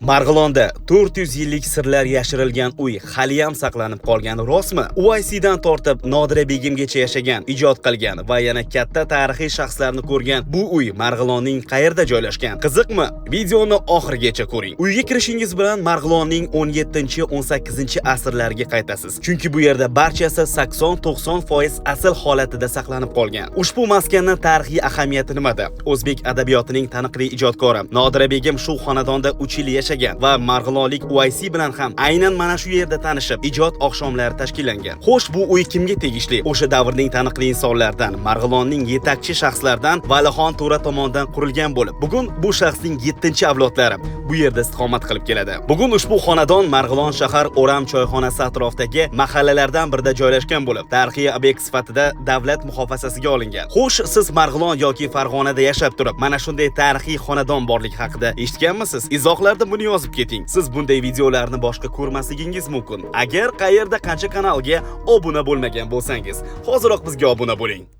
Marg'ilonda 400 yillik sirlar yashirilgan uy haliyam saqlanib qolgani rostmi? Uvaysiydan tortib Nodira Begimgacha yashagan, ijod qilgan va yana katta tarixiy shaxslarni ko'rgan bu uy Marg'ilonning qayerda joylashgan? Qiziqmi? Videoni oxirigacha ko'ring. Uyga kirishingiz bilan Marg'ilonning 17-18 asrlariga qaytasiz. Chunki bu yerda barchasi 80-90% asl holatida saqlanib qolgan. Ushbu maskanning tarixiy ahamiyati nimada? O'zbek adabiyotining taniqli ijodkori Nodira Begim shu xonadonda 3 yil yashagan va marg'ilonlik Uvaysiy bilan ham aynan mana shu yerda tanishib, ijod oqshomlari tashkillangan. Xo'sh, bu uy kimga tegishli? O'sha davrning taniqli insonlaridan, Marg'ilonning yetakchi shaxslaridan Valixon To'ra tomonidan qurilgan bo'lib, bugun bu shaxsning 7-avlodlari bu yerda istiqomat qilib keladi. Bugun ushbu xonadon Marg'ilon shahar O'ram choyxonasi atrofidagi mahallalardan birida joylashgan bo'lib, tarixiy obyekt sifatida davlat muhofazasiga olingan. Xo'sh, siz Marg'ilon yoki Farg'onada yashab turib, mana shunday tarixiy xonadon borligi haqida eshitganmisiz? Izohlarda buni yozib keting. Siz bunday videolarni boshqa ko'rmasligingiz mumkin. Agar qayerda qancha kanalga obuna bo'lmagan bo'lsangiz, hoziroq bizga obuna bo'ling.